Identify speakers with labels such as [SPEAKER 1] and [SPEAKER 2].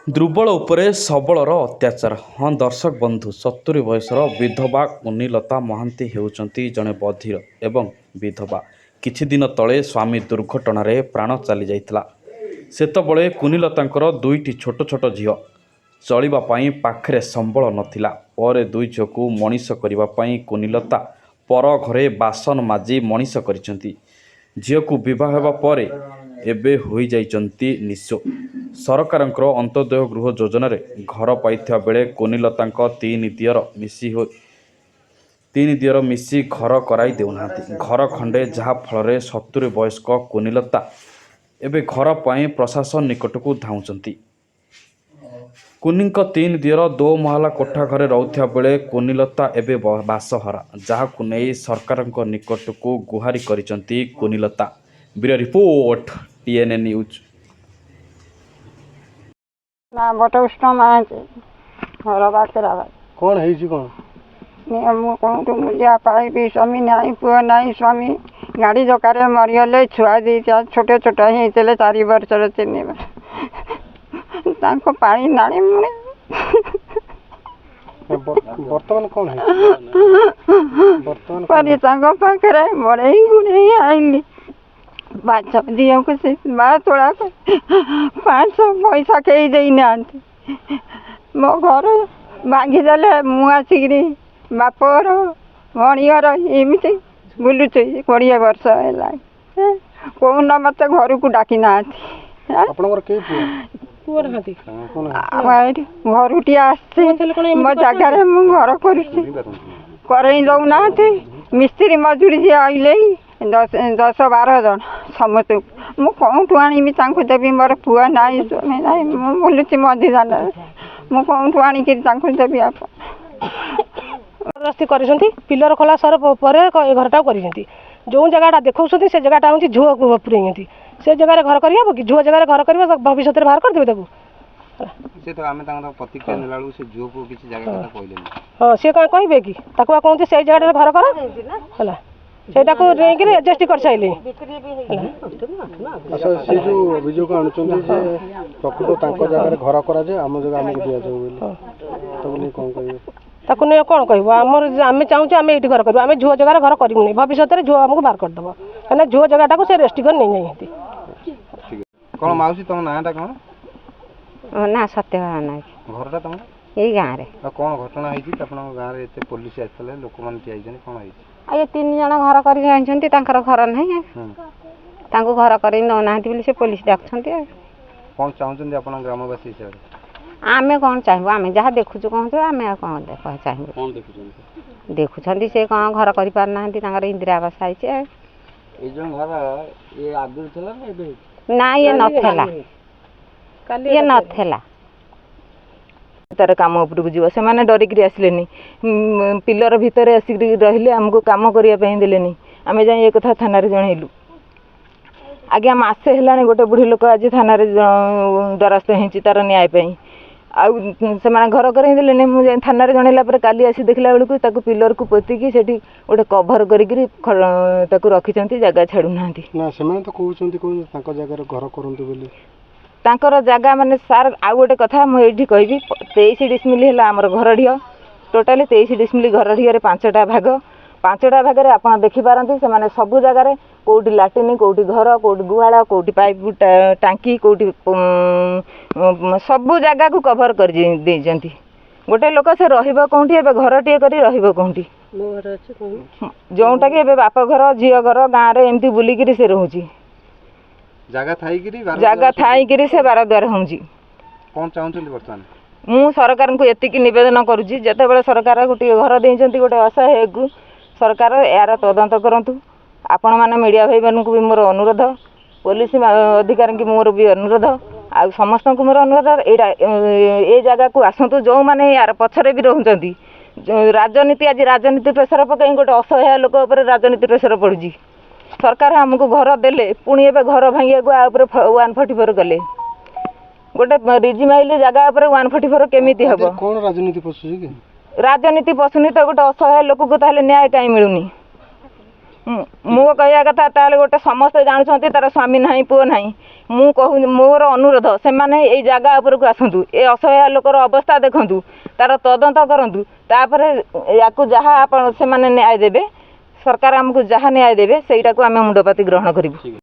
[SPEAKER 1] ଦୁର୍ବଳ ଉପରେ ସବଳର ଅତ୍ୟାଚାର। ହଁ ଦର୍ଶକ ବନ୍ଧୁ, 70 ବୟସର ବିଧବା କୁନିଲତା ମହାନ୍ତି ହେଉଛନ୍ତି ଜଣେ ବଧିର ଏବଂ ବିଧବା। କିଛି ଦିନ ତଳେ ସ୍ୱାମୀ ଦୁର୍ଘଟଣାରେ ପ୍ରାଣ ଚାଲିଯାଇଥିଲା। ସେତେବେଳେ କୁନିଲତାଙ୍କର ଦୁଇଟି ଛୋଟ ଛୋଟ ଝିଅ। ଚଳିବା ପାଇଁ ପାଖରେ ସମ୍ବଳ ନଥିଲା। ପରେ ଦୁଇ ଝିଅକୁ ମଣିଷ କରିବା ପାଇଁ କୁନିଲତା ପର ଘରେ ବାସନ ମାଜି ମଣିଷ କରିଛନ୍ତି। ଝିଅକୁ ବିବାହ ହେବା ପରେ ଏବେ ହୋଇଯାଇଛନ୍ତି ନିଃସ୍ୱ। ସରକାରଙ୍କର ଅନ୍ତ୍ୟୋଦୟ ଗୃହ ଯୋଜନାରେ ଘର ପାଇଥିବା ବେଳେ କୁନିଲତାଙ୍କ ତିନି ଦିଅର ମିଶି ଘର କରାଇ ଦେଉନାହାନ୍ତି ଘର ଖଣ୍ଡେ। ଯାହାଫଳରେ 70 ବୟସ୍କ କୁନିଲତା ଏବେ ଘର ପାଇଁ ପ୍ରଶାସନ ନିକଟକୁ ଧାଉଁଛନ୍ତି। କୁନିଙ୍କ ତିନି ଦିଅର ଦୋମହଲା କୋଠା ଘରେ ରହୁଥିବା ବେଳେ କୁନିଲତା ଏବେ ବାସହରା। ଯାହାକୁ ନେଇ ସରକାରଙ୍କ ନିକଟକୁ ଗୁହାରି କରିଛନ୍ତି Kunilata. Bureau report, TNA news.
[SPEAKER 2] ନା, ବଟକୃଷ୍ଣ ମହାନ୍ତି, ଘର ବାକିରାବାଦ।
[SPEAKER 3] କ'ଣ ହେଇଛି କ'ଣ?
[SPEAKER 2] ମୁଁ କେଉଁଠୁ ମୂଲିଆ ପାଇବି? ସ୍ୱାମୀ ନାହିଁ, ପୁଅ ନାହିଁ। ସ୍ୱାମୀ ଗାଡ଼ି ଧକ୍କାରେ ମରିଗଲେ। ଛୁଆ ଦୁଇଟା ଛୋଟ ଛୋଟ ହେଇଥିଲେ, 4 ବର୍ଷର, 3 ବର୍ଷ। ତାଙ୍କ ପାଣି ନାଣି ମୁଣି।
[SPEAKER 3] ବର୍ତ୍ତମାନ କ'ଣ ହେଇଛି ବର୍ତ୍ତମାନ?
[SPEAKER 2] କରି ତାଙ୍କ ପାଖରେ ବଢ଼େଇ ଗୁଣେଇ ଆଇଲି। ପାଞ୍ଚ ଝିଅକୁ ସେ ମା ତୋଳା 500 ପଇସା କେହି ଦେଇନାହାନ୍ତି। ମୋ ଘର ଭାଙ୍ଗିଦେଲେ। ମୁଁ ଆସିକିରି ବାପଘର, ଭଉଣୀ ଘର ଏମିତି ବୁଲୁଛି 20 ବର୍ଷ ହେଲାଣି। କୋଉନ ମୋତେ ଘରକୁ ଡାକି ନାହାନ୍ତି।
[SPEAKER 3] ଆପଣଙ୍କର କେଇ ପୁଅ?
[SPEAKER 4] ପୁଅ ନାହାନ୍ତି।
[SPEAKER 2] ଆଉ ଏଇଠି ଘରୁଟିଏ ଆସିଛି। ମୋ ଜାଗାରେ ମୁଁ ଘର କରୁଛି, କରେଇ ଦେଉନାହାନ୍ତି। ମିସ୍ତ୍ରୀ ମଜୁରୀ ଯିଏ ଆଇଲେ 10 10 12 ଜଣ ସମସ୍ତଙ୍କୁ। ମୁଁ କେଉଁଠୁ ଆଣିବି ତାଙ୍କୁ ଦେବି? ମୋର ପୁଅ ନାହିଁ, ସ୍ୱାମୀ ନାହିଁ, ମୁଁ ବୁଲୁଛି ମଝି ଦାଣ୍ଡରେ। ମୁଁ କେଉଁଠୁ ଆଣିକିରି ତାଙ୍କୁ ଦେବି ଆପଣ?
[SPEAKER 4] ଜବରଦସ୍ତି କରିଛନ୍ତି। ପିଲର ଖୋଲା ସର ପରେ ଏ ଘରଟାକୁ କରିଛନ୍ତି। ଯେଉଁ ଜାଗାଟା ଦେଖାଉଛନ୍ତି, ସେ ଜାଗାଟା ହେଉଛି ଝୁଅକୁ ପୁରେଇଛନ୍ତି। ସେ ଜାଗାରେ ଘର କରିହେବ କି? ଝୁଅ ଜାଗାରେ ଘର କରିବ, ଭବିଷ୍ୟତରେ ବାହାର କରିଦେବେ ତାକୁ।
[SPEAKER 5] ସେ ତ ଆମେ ତାଙ୍କର ପ୍ରତିକ୍ରିୟା ନେଲା ବେଳକୁ ସେ ଝୁଅକୁ କିଛି ଜାଗା କଥା କହିଲେନି।
[SPEAKER 4] ହଁ, ସିଏ କ'ଣ କହିବେ କି? ତାକୁ ଆଉ କହନ୍ତି ସେଇ ଜାଗାଟାରେ ଘର କର। ହେଲା, ସେଇଟାକୁ ନେଇକିରି ରେଜିଷ୍ଟ୍ରି କରିସାରିଲେଣି ହେଲା।
[SPEAKER 3] ଆଚ୍ଛା, ସେ ଯୋଉ ଅଭିଯୋଗ ଆଣୁଛନ୍ତି ଯେ ପ୍ରକୃତ ତାଙ୍କ ଜାଗାରେ ଘର କରାଯାଏ, ଆମ ଜାଗା ଆମକୁ ଦିଆଯାଉ ବୋଲି, ତାକୁ ନେଇ କ'ଣ କହିବେ?
[SPEAKER 4] ତାକୁ ନେଇ କ'ଣ କହିବୁ? ଆମର ଆମେ ଚାହୁଁଛୁ ଆମେ ଏଇଠି ଘର କରିବୁ। ଆମେ ଝୁଅ ଜାଗାରେ ଘର କରିବୁନି। ଭବିଷ୍ୟତରେ ଝୁଅ ଆମକୁ ବାହାର କରିଦେବ, କାହିଁକିନା ଝୁଅ ଜାଗାଟାକୁ ସେ ରେଜିଷ୍ଟ୍ରି କରି ନେଇଯାଇଛନ୍ତି।
[SPEAKER 5] କ'ଣ ମାଉସୀ, ତମ ନାଁଟା କ'ଣ?
[SPEAKER 6] ନା, ସତ୍ୟଭାମା ନାୟକ।
[SPEAKER 5] ଘରଟା ତମର?
[SPEAKER 6] ଏଇ ଗାଁରେ।
[SPEAKER 5] ଆଉ କ'ଣ ଘଟଣା ହେଇଛି ଆପଣଙ୍କ ଗାଁରେ? ଏତେ ପୋଲିସ ଆସିଥିଲେ, ଲୋକମାନେ ଠିଆ ହେଇଛନ୍ତି, କ'ଣ ହେଇଛି?
[SPEAKER 6] ଆଉ ଏ ତିନି ଜଣ ଘର କରି ଯାଇଛନ୍ତି, ତାଙ୍କର ଘର ନାହିଁ। ତାଙ୍କୁ ଘର କରି ନେଉନାହାନ୍ତି ବୋଲି ସେ ପୋଲିସ ଡାକୁଛନ୍ତି। ଆଉ
[SPEAKER 5] କ'ଣ ଚାହୁଁଛନ୍ତି ଆପଣ ଗ୍ରାମବାସୀ ହିସାବରେ?
[SPEAKER 6] ଆମେ କ'ଣ ଚାହିଁବୁ? ଆମେ ଯାହା ଦେଖୁଛୁ କହୁଛୁ। ଆମେ ଆଉ କ'ଣ ଚାହିଁବୁ?
[SPEAKER 1] କ'ଣ ଦେଖୁଛନ୍ତି?
[SPEAKER 6] ଦେଖୁଛନ୍ତି ସେ କ'ଣ ଘର କରିପାରୁନାହାନ୍ତି। ତାଙ୍କର ଇନ୍ଦିରା ଆବାସ ଆଇଛି ଆଉ।
[SPEAKER 5] ଏଇ ଯୋଉ ଘର ଇଏ ଆଗରୁ ଥିଲା ନା ଏବେ?
[SPEAKER 6] ନା, ଇଏ ନଥିଲା।
[SPEAKER 4] କାଲି
[SPEAKER 6] ଇଏ ନଥିଲା।
[SPEAKER 7] ତାର କାମ ଉପରକୁ ଯିବ। ସେମାନେ ଡରିକିରି ଆସିଲେନି। ପିଲର ଭିତରେ ଆସିକିରି ରହିଲେ, ଆମକୁ କାମ କରିବା ପାଇଁ ଦେଲେନି। ଆମେ ଯାଇ ଏ କଥା ଥାନାରେ ଜଣେଇଲୁ। ଆଜ୍ଞା, ମାସେ ହେଲାଣି ଗୋଟେ ବୁଢ଼ୀ ଲୋକ ଆଜି ଥାନାରେ ଦ୍ୱାରସ୍ଥ ହେଇଛି ତାର ନ୍ୟାୟ ପାଇଁ। ଆଉ ସେମାନେ ଘର କରେଇ ଦେଲେନି। ମୁଁ ଯାଇ ଥାନାରେ ଜଣେଇଲା ପରେ କାଲି ଆସି ଦେଖିଲା ବେଳକୁ ତାକୁ ପିଲରକୁ ପୋତିକି ସେଠି ଗୋଟେ କଭର କରିକିରି ତାକୁ ରଖିଛନ୍ତି, ଜାଗା ଛାଡ଼ୁନାହାନ୍ତି।
[SPEAKER 3] ନା, ସେମାନେ ତ କହୁଛନ୍ତି ତାଙ୍କ ଜାଗାରେ ଘର କରନ୍ତୁ ବୋଲି।
[SPEAKER 7] ତାଙ୍କର ଜାଗା ମାନେ ସାର୍, ଆଉ ଗୋଟେ କଥା ମୁଁ ଏଇଠି କହିବି। 23 ଡିସମିଲ୍ ହେଲା ଆମର ଘରଢିଅ। ଟୋଟାଲି 23 ଡିସମିଲ୍ ଘରଢିଅରେ ପାଞ୍ଚଟା ଭାଗ। ପାଞ୍ଚଟା ଭାଗରେ ଆପଣ ଦେଖିପାରନ୍ତି, ସେମାନେ ସବୁ ଜାଗାରେ କେଉଁଠି ଲାଟିନ୍, କେଉଁଠି ଘର, କେଉଁଠି ଗୁହାଳ, କେଉଁଠି ପାଇପ୍ ଟାଙ୍କି, କେଉଁଠି ସବୁ ଜାଗାକୁ କଭର କରି ଦେଇଛନ୍ତି। ଗୋଟେ ଲୋକ ସେ ରହିବ କେଉଁଠି? ଏବେ ଘରଟିଏ କରି ରହିବ କେଉଁଠି? ଯେଉଁଟାକି ଏବେ ବାପ ଘର, ଝିଅ ଘର, ଗାଁରେ ଏମିତି ବୁଲିକିରି ସେ ରହୁଛି।
[SPEAKER 5] ଜାଗା ଥାଇକିରି
[SPEAKER 7] ଜାଗା ଥାଇକିରି ସେ ବାର ଦ୍ୱାର ହେଉଛି।
[SPEAKER 5] କ'ଣ ଚାହୁଁଛନ୍ତି ବର୍ତ୍ତମାନ?
[SPEAKER 7] ମୁଁ ସରକାରଙ୍କୁ ଏତିକି ନିବେଦନ କରୁଛି, ଯେତେବେଳେ ସରକାର ଗୋଟିଏ ଘର ଦେଇଛନ୍ତି ଗୋଟେ ଅସହାୟକୁ, ସରକାର ଏହାର ତଦନ୍ତ କରନ୍ତୁ। ଆପଣମାନେ ମିଡ଼ିଆ ଭାଇମାନଙ୍କୁ ବି ମୋର ଅନୁରୋଧ, ପୋଲିସ ଅଧିକାରୀଙ୍କୁ ମୋର ବି ଅନୁରୋଧ, ଆଉ ସମସ୍ତଙ୍କୁ ମୋର ଅନୁରୋଧ, ଏଇଟା ଏ ଜାଗାକୁ ଆସନ୍ତୁ। ଯେଉଁମାନେ ଏହାର ପଛରେ ବି ରହୁଛନ୍ତି, ରାଜନୀତି, ଆଜି ରାଜନୀତି ପ୍ରେସର ପକାଇ ଗୋଟେ ଅସହାୟ ଲୋକ ଉପରେ ରାଜନୀତି ପ୍ରେସର ପଡ଼ୁଛି। ସରକାର ଆମକୁ ଘର ଦେଲେ, ପୁଣି ଏବେ ଘର ଭାଙ୍ଗିବାକୁ ଆ ଉପରେ 144 କଲେ। ଗୋଟେ ରିଜିମାଇଲ ଜାଗା ଉପରେ 144 କେମିତି ହେବ?
[SPEAKER 3] କ'ଣ ରାଜନୀତି ପଶୁଛି କି?
[SPEAKER 7] ରାଜନୀତି ପଶୁନି ତ ଗୋଟେ ଅସହାୟ ଲୋକକୁ ତାହେଲେ ନ୍ୟାୟ କାହିଁ ମିଳୁନି? ମୁଁ କହିବା କଥା, ତାହେଲେ ଗୋଟେ ସମସ୍ତେ ଜାଣୁଛନ୍ତି ତାର ସ୍ୱାମୀ ନାହିଁ, ପୁଅ ନାହିଁ। ମୁଁ କହୁନି, ମୋର ଅନୁରୋଧ, ସେମାନେ ଏଇ ଜାଗା ଉପରକୁ ଆସନ୍ତୁ, ଏ ଅସହାୟ ଲୋକର ଅବସ୍ଥା ଦେଖନ୍ତୁ, ତାର ତଦନ୍ତ କରନ୍ତୁ। ତାପରେ ୟାକୁ ଯାହା ଆପଣ ସେମାନେ ନ୍ୟାୟ ଦେବେ, ସରକାର ଆମକୁ ଯାହା ନ୍ୟାୟ ଦେବେ, ସେଇଟାକୁ ଆମେ ମୁଣ୍ଡପାତି ଗ୍ରହଣ କରିବୁ।